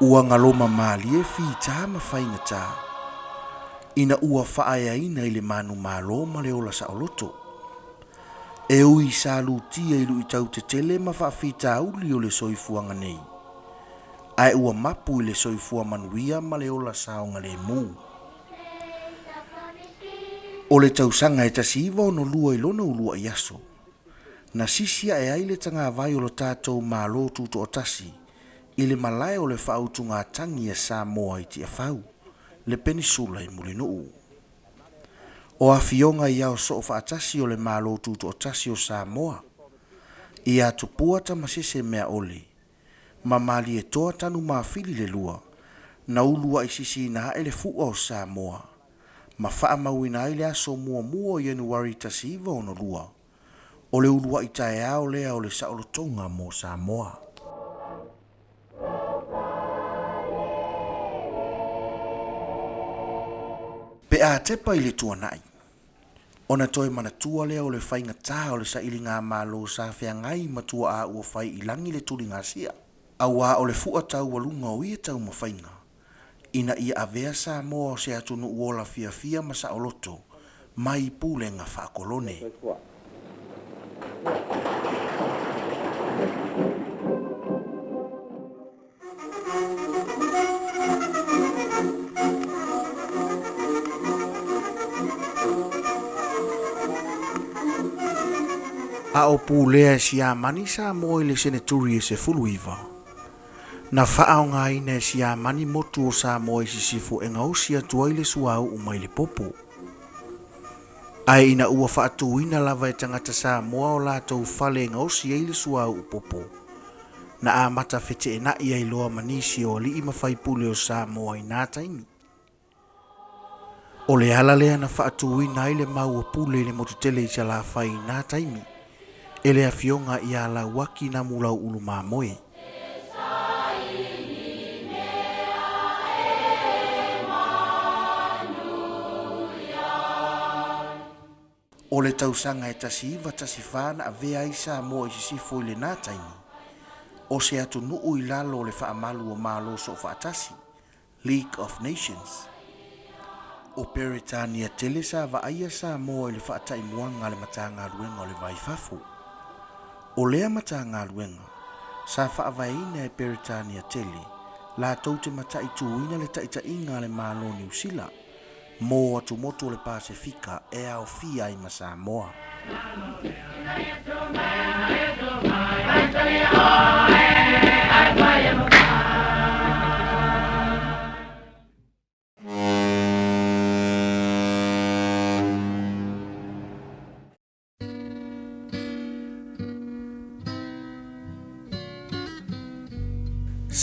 Ua galoma malie fita ma faigata ina ua faaeaina i le manumalo ma le ola saoloto. E ui sa lutia i luitau tetele ma faafitauli o le soifuaga nei, ae ua mapu i le soifua manuia ma le ola saogalemu. O le tausaga e 1962 i lona uluai aso, na sisi ae ai le tagavai o lo tatou Malo Tutoatasi i le malae o le faautugatagi a Samoa i Tiafau, le penisula i Mulinuu. O afioga i ao soo faatasi o le Malo Tutoatasi o Samoa, ia Tupua Tamasese Meaole, ma Malietoa Tanumafili le lua, na uluai sisiina ae le fua o Samoa, ma faamauina ai le aso 1 o Ianuari 1962, o le uluai taeao lea o le saolotoga mo Samoa. Pe a tepa i le tuanai, ona toe manatua lea o le faigata o le sailigamalo sa feagai ma tuaa ua fai i lagi le tuligasia, auā o le fua taualuga o ia taumafaiga, ina ia avea Samoa o se atunuu ola fiafia ma saoloto mai pulega faakolone. A o pulea e Siamani Samoa i le seneturi e 19, na faaaogaina e Siamani motu o Samoa i sisifo e gaosi atu ai le suauu mai le popo. Ae ina ua faatuina lava e tagata Samoa o latou fale e gaosi ai le suauu popo, na amata feteenai ai loa ma nisi o alii ma faipule o Samoa i na taimi. O le ala lea na faatuina ai le maua pule i le motu tele i Salafai i na taimi, e le afioga ia Lauaki Namulauulu Mamoe. O le tausaga e 1914 na avea ai Samoa i sisifo i lena taimi, o se atunuu i lalo o le faamalu o Malo Soofaatasi, League of Nations. O Peretania tele sa vaaia Samoa i le faataimuaga a le Matagaluega o le Va i Fafo. O lea Matagaluega, sa faavaeina e Peretania tele latou te mataituina le taitaiga a le Malo Niu Sila mo atumotu o le Pasefika e aofia ai ma Samoa.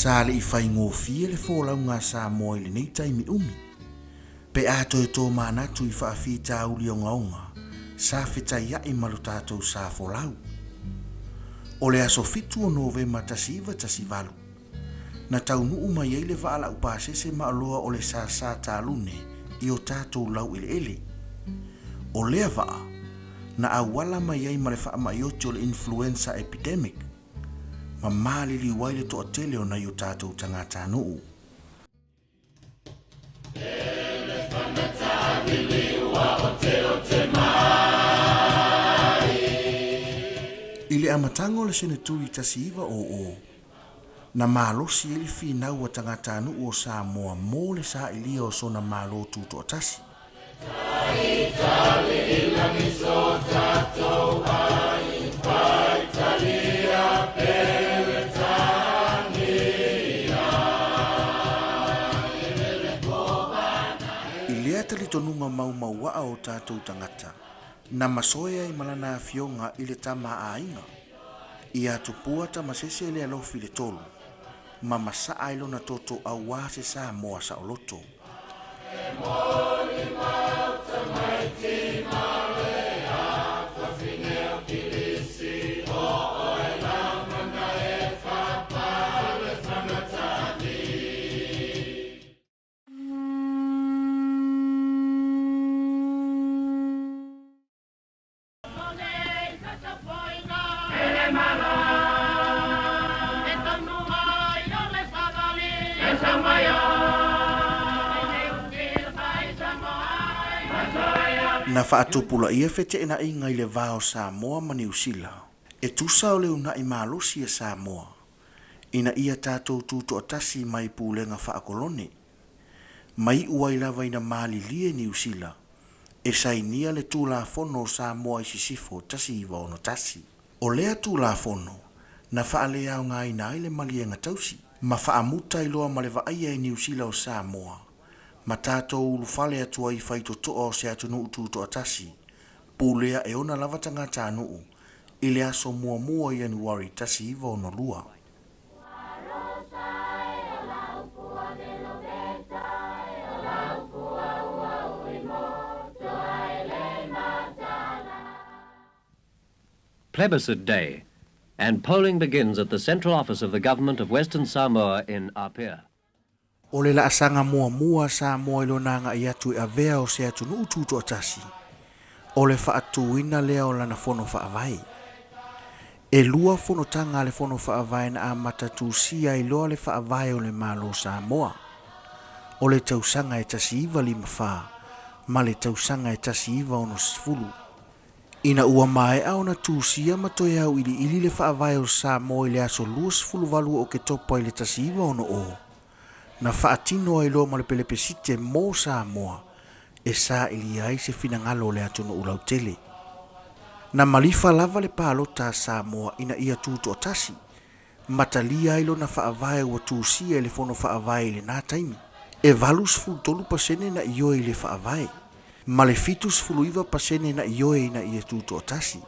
Sa le i faigofie le folauga a Samoa i lenei taimi umi. Pe a toe tōmanatu i faafitauli ogaoga sa fetaia'i ma lo tatou sa folau. O le aso 7 o Novema 1918, na taunuu mai ai le vaa laupasese maoloa o le Sasa Talune i o tatou laueleele. O lea vaa, na auala mai ai ma le faamai oti o le influenza epidemic, ma maliliu ai le toatele o nai o tatou tagatanuu. I le amataga o le seneturi 1900, na malosi ai le finau a tagatanuu o Samoa mo le sailia o sona Malo Tutoatasi. I lea talitonuga maumauaa o tatou tagata, na masoe ai ma lana afioga i le tama a aiga, ia Tupua Tamasese le alofi le tolu, ma masaa ai lona toto auā se Samoa saoloto. Na faatupulaia feteenaiga i le va o Samoa ma Niu Sila e tusa o le uunai malosi a Samoa ina ia tatou tutoatasi mai pulega faakolone, ma iu ai lava ina malilie Niu Sila e sainia le Tulafono o Samoa i Sisifo 1961. O lea Tulafono na faaleaogaina ai le maliega tausi ma faamuta ai loa ma le vaaia e Niu Sila o Samoa ma tatou ulufale atu ai i faitotoa o se atunuu tutoatasi, pulea e ona lava tagatanuu i le aso 1 o Ianuari 1962. Plebiscite Day, and polling begins at the central office of the government of Western Samoa in Apia. O le laasaga muamua a Samoa i lona agai atu e avea o se atunuu tutoatasi, o le faatuina lea o lana fono faavae. E lua fonotaga a le fono faavae na amata tusia ai loa le faavae o le Malo o Samoa, o le tausaga e 1954 ma le tausaga e 1960. Ina ua maea ona tusia ma toe auiliili le faavae o Samoa i le aso 28 o Oketopa i le 1960, na faatino ai loa ma le pelepesite mo Samoa e sailia ai se finagalo o le atunuu lautele. Na malifa lava le palota a Samoa ina ia tutoatasi, ma talia ai lona faavae ua tusia e le Fono Faavae i lena taimi. E 83% na ioe i le faavae, ma le 79% na ioe ina ia tutoatasi.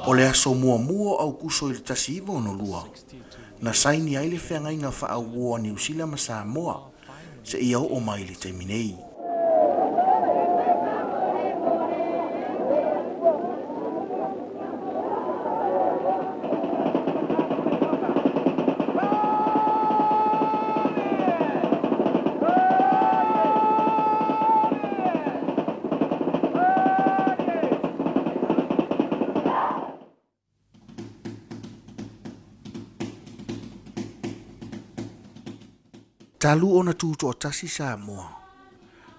O le aso muamua o Aukuso i le 1962, na saini ai le feagaiga faaauo a Niu Sila ma Samoa seia oo mai i le taimi nei. Talu ona tutoatasi Samoa,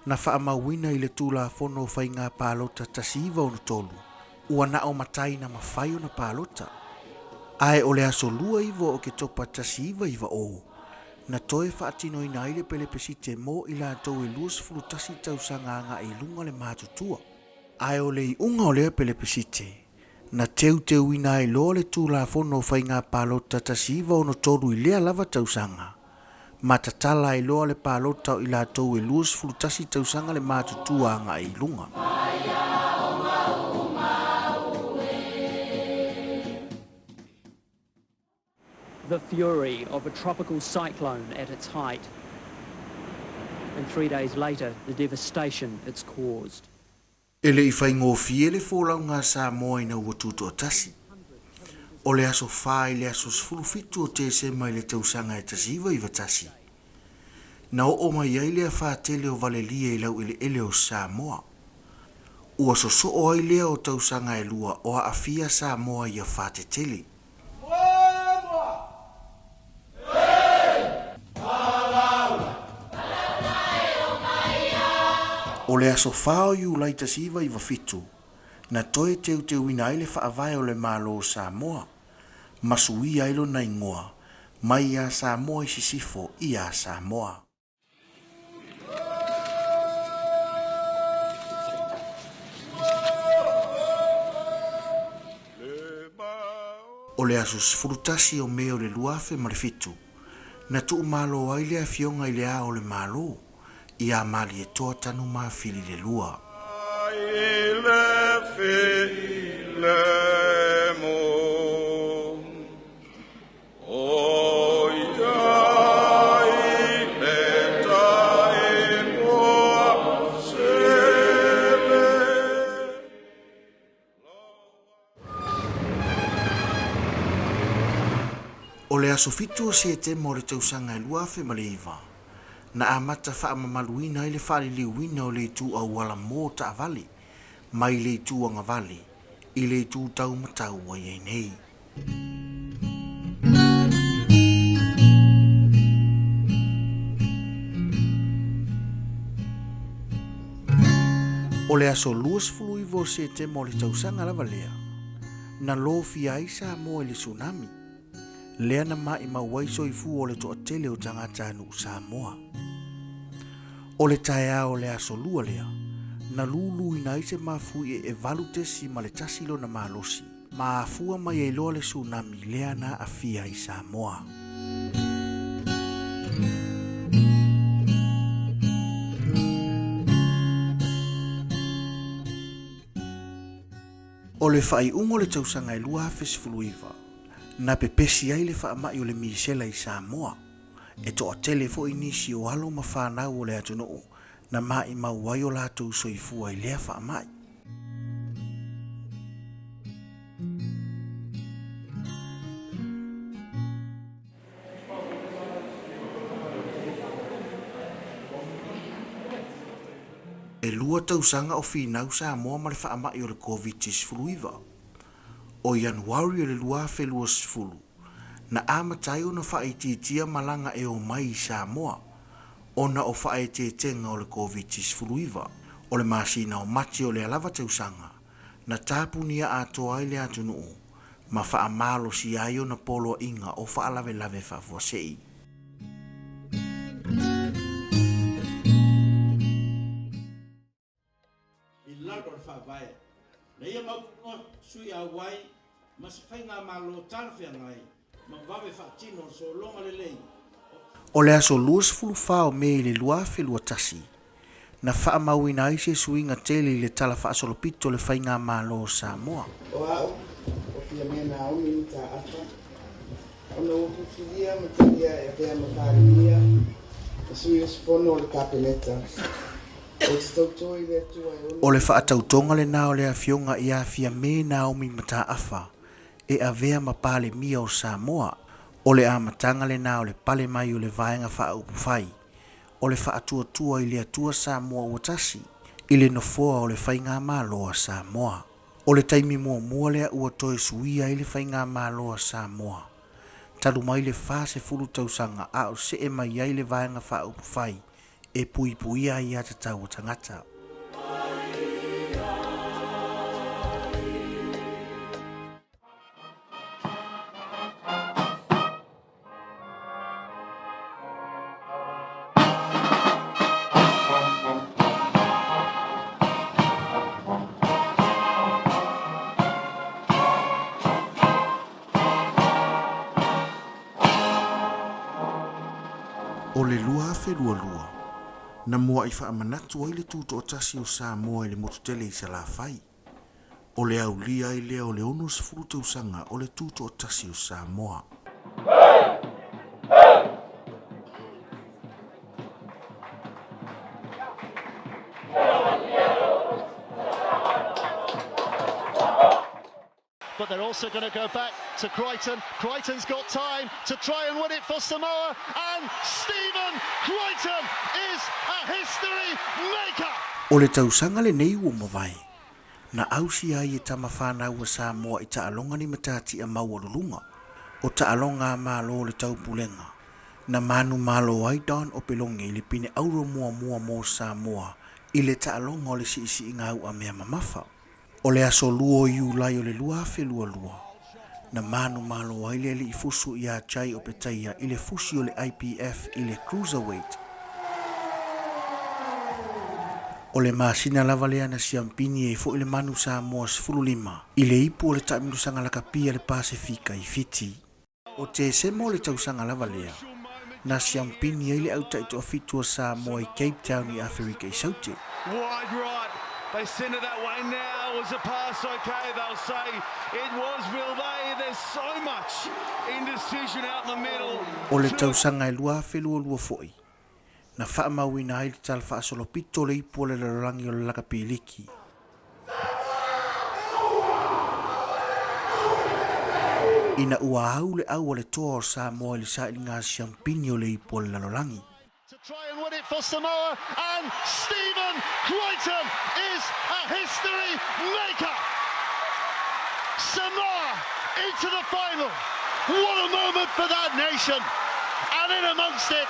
na faamauina i le Tulafono o Faiga Palota 1963, ua na o matai na mafai ona palota. Ae o le aso 29 o Oketopa 1990, na toe faatinoina ai le pelepesite mo i latou e 21 tausaga agai i luga le matutua. Ae o le iuga o lea pelepesite, na teuteuina ai loa le Tulafono o Faiga Palota 1963 i lea lava tausaga, ma tatala ai loa le palota o i latou e 21 tausaga le matutua agai i luga. The fury of a tropical cyclone at its height. And 3 days later, the devastation it's caused. E le i faigofie le folauga a Samoa ina ua tutoatasi. O le aso 4 i le aso 17 o Tesema i le tausaga e 1991, na oo mai ai le afa tele o Valelie i laueleele o Samoa. Ua sosoo ai lea o tausaga e lua o aafia Samoa i afa tetele. O le aso 4 o Iulai 1997, na toe teuteuina ai le faavae o le Malo o Samoa, ma suia ai lona igoa mai iā Samoa i Sisifo iā Samoa. O le aso 11 o Me o le 2007, na tuumalo ai le Afioga i Le Ao o le Malo, iā Malietoa Tanumafili le Lua. O le aso 7 o Setema o le tausaga e 2009, na amata faamamaluina ai le faaliliuina o le itu auala mo taavale mai le itu agavale i le itu taumatau ua i ai nei. le aso 29 o Setema o le tausaga lava lea, na lofia ai Samoa i le tsunami, lea na maʻimau ai soifua o le toatele o tagatanuu Samoa. O le taeao o le aso Lua lea, na luluina ai se mafuie e 8.1 lona malosi, ma afua mai ai loa le tsunami lea na aafia ai Samoa. O le faaiuga o le tausaga e 2019, na pepesi ai le faamai o le misela i Samoa, e toatele foi nisi o alo ma fanau o le atunuu na maʻimau ai o latou soifua i lea faamai. E 2 tausaga o finau Samoa ma le faamai o le Koviti-19. O Ianuari o le 2020, na amata ai ona faaitiitia malaga e omai i Samoa, ona o faaeteetega o le Koviti-19. O le masina o Mati o lea lava tausaga, na tapunia atoa ai le atunuu ma faamalosia ai ona poloaiga o faalavelave faafuasei. I lalo o le Faavae, na ia mautinoa sui auai ma se faigamalo talafeagai ma vave faatino le sologa lelei o. O le aso 24 o Me i le 2021, na faamauina ai se suiga tele i le tala faasolopito o le Faigamalo o Samoa. O a'u, o Fiamē Naomi Mataafa, ona ua filifilia ma talia e avea ma Palemia ma sui usufono o le Kapeneta, ou te tauto i le Atua e ono O le faatautoga lenā o le Afioga ia Fiamē Naomi Mataafa e avea ma Palemia o Samoa, o le amataga lenā o le pale mai o le Vaega Faaupufai o le Faatuatua i le Atua Samoa ua Tasi i le nofoa o le Faigamalo a Samoa. O le taimi muamua lea ua toe suia ai le Faigamalo a Samoa, talu mai le 40 tausaga a o see mai ai le Vaega Faaupufai e puipuia ai aiatatau a tagata. O le 2022, na muaʻi faamanatu ai le Tutoatasi o Samoa i le motu tele i Salafai. O le aulia ai lea o le 60 tausaga o le Tutoatasi o Samoa. But they're also going to go back to Crichton. Crichton's got time to try and win it for Samoa. And Stephen Crichton is a history maker. O le tausaga lenei ua mavae, na ausia ai e tama fanau a Samoa i taaloga ni matatia maualuluga, o taaloga a Malo o le Taupulega, na manumalo ai Don Opeloge i le pine auro muamua mo Samoa i le taaloga o le siisiiga auamea mamafa. O le aso 2 o Iulai o le 2022, na manumalo ai le alii fusu iā Jai Opetaia i le fusi o le IBF i le cruiserweight. O le masina lava lea na siampini ai foi le manu Samoa 15 i le ipu o le taamilosaga lakapi a le Pasefika i Fiti. O Tesema o le tausaga lava lea, na siampini ai le au taitoafitu a Samoa i Cape Town i Aferika i Saute. Wide right, they send it that way now, was the pass okay? They'll say it was, will they? There's so much indecision out in the middle. O le tausaga e 2022 foi, na faamauina ai le tala faasolopito o le ipu o le lalolagi o le lakapi liki. Ina ua au le au a le toa o Samoa i le sailiga siampini o le ipu o le lalolagi. To try and win it for Samoa and Stephen Crichton is a history maker. Samoa into the final. What a moment for that nation. And in amongst it,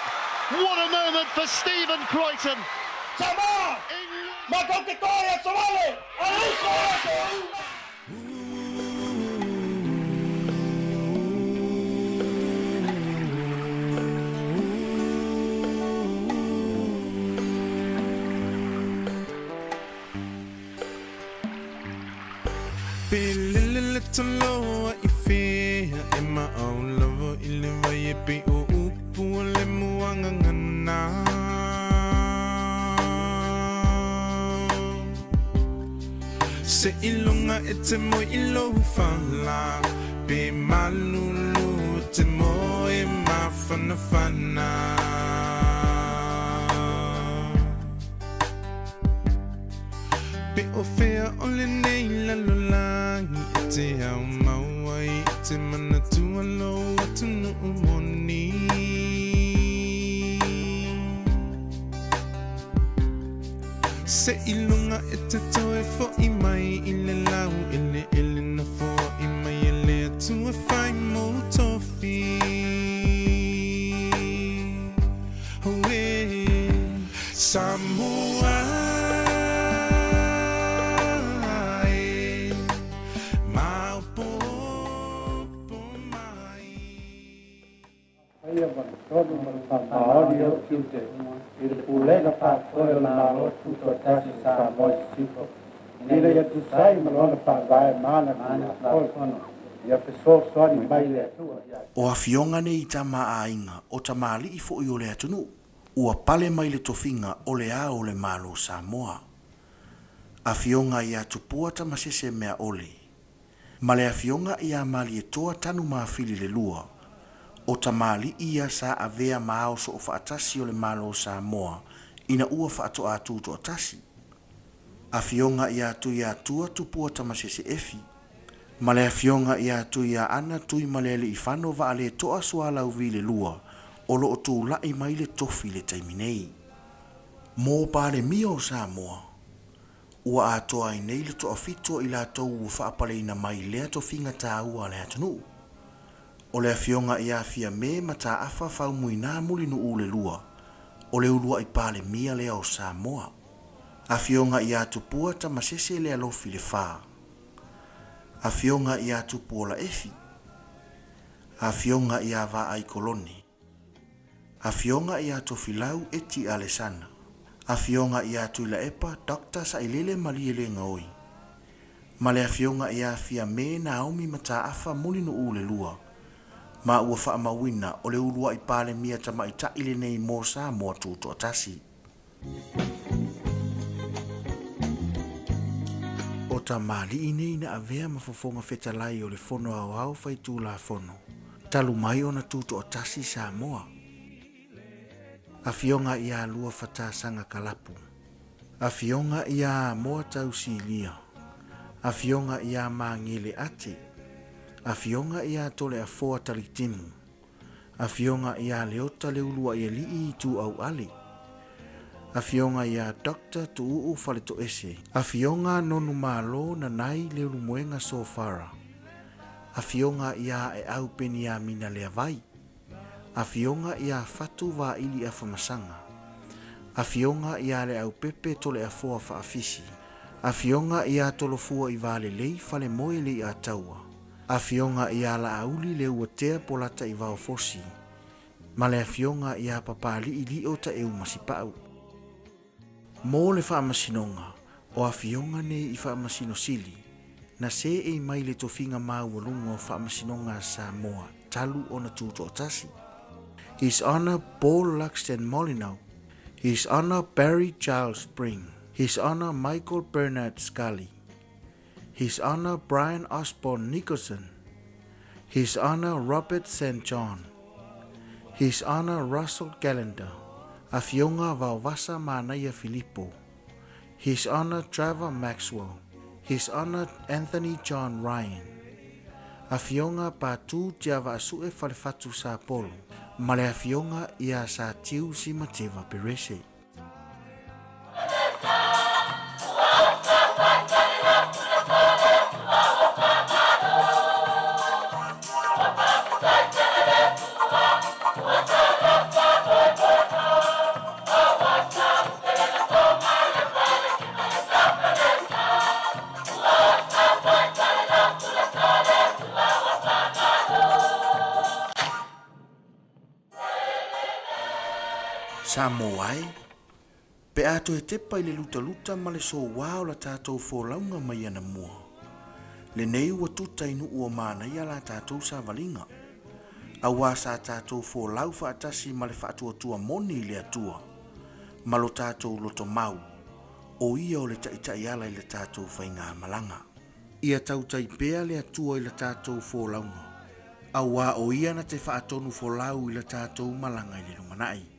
what a moment for Stephen Crichton. Samoa! Matou te toa i Asoale, a le uso o aso uma! Pe lele le toloa i fea e maau lava i le vai e pei o upu o le muagagana. Seiloga e te moe i lou fala, pe malulu e te moe mafanafana. Pe o fea o lenei lalolagi e te ao mau ai i te manatua lou atunuu moni. Seiloga e te toe foʻi mai i le lau eleele na foai mai e le Atua fai mou tofi. Auē, Samoa e, maopoopo mai. Faia ma le tonu ma le faamaoni ou tiute i le Pulega Faafoe o le Malo Tutoatasi o Samoa i Sisifo, ina ia tusa ai ma lona Faavae ma ana Tulafono, ia fesoasoani mai le Atua ia O afioga nei i tama a aiga o tamalii foʻi o le atunuu, ua pale mai le tofiga o le Ao o le Malo o Samoa. Afioga ia Tupua Tamasese Meaole, ma le afioga ia Malietoa Tanumafili le lua, o tamalii ia sa avea ma ao soofaatasi o le Malo o Samoa ina ua faatoa tutoatasi. Afioga ia Tuiatua Tupua Tamasese Efi, ma le afioga ia Tuiaana Tuimalealiifano Vaaletoa Sualauvi le lua o loo tulai mai le tofi i le taimi nei. Mo Palemia o Samoa, ua atoa ai nei le toafitu o i latou ua faapaleina mai lea tofiga taua a le atunuu. O le afioga ia Fiame Mataafa Faumuina Mulinuu le lua, o le uluai Palemia lea o Samoa. Afioga ia Tupua Tamasese Lealofi le fa. Afioga ia Tupuola Efi. Afioga ia Vaai Kolone. Afioga ia Tofilau Eti Alesana. Afioga ia Tuilaepa Doctor Sailele Malielegaoi. Ma le afioga ia Fiame Naomi Mataafa Mulinuu le lua, ma ua faamauina o le uluai Palemia tamaitai lenei mo Samoa Tutoatasi. O tamalii nei na avea ma fofoga fetalai o le Fono Aoao Faitulafono talu mai ona tutoatasi Samoa. Afioga ia Lua Fatasaga Kalapu. Afioga ia Amoa Tausilia. Afioga ia Magele Ate. Afioga ia Toleafoa Talitimu. Afioga ia Leota Leuluaialii Ituauale. Afioga ia Doctor Tuuu Faletoese. Afioga Nonumalo Nanai Leulumoega Sofara. Afioga ia Aeau Peniamina Leavai. Afioga ia Fatu Vaili Afamasaga. Afioga ia Leaupepe Toleafoa Faafisi. Afioga ia Tolofua Ivalelei Falemoe Leiataua. Afioga ia Laauli Leuatea Polata Ivaofosi ma le Afioga ia Papalii Lio Taeumasipau. Mo le faamasinoga, o afioga nei i Faamasino Sili, na seei mai le tofiga maualuga o Faamasinoga a Samoa talu ona tutoatasi. His Honour Paul Luxton Molyneux, His Honour Barry Charles Spring, His Honour Michael Bernard Scully, His Honour Brian Osborne Nicholson, His Honour Robert St John, His Honour Russell Callender, Afioga Vaovasa Manaia Filipo, His Honour Trevor Maxwell, His Honour Anthony John Ryan, Afioga Patu Tiavaasue Falefatu Sapolo, ma le Afioga ia Satiu Simateva Perese. Samoa e, pe a toe tepa i le lutaluta ma le soua o la tatou folauga mai anamua, lenei ua tuta i nuu o manaia la tatou savaliga, auā sa tatou folau faatasi ma le faatuatua moni i le Atua, ma lo tatou lotomau, o Ia o le Taitaiala i le tatou faigamalaga. Ia tautai pea le Atua i la tatou folauga, auā o Ia na te faatonu folau i la tatou malaga i le lumanai.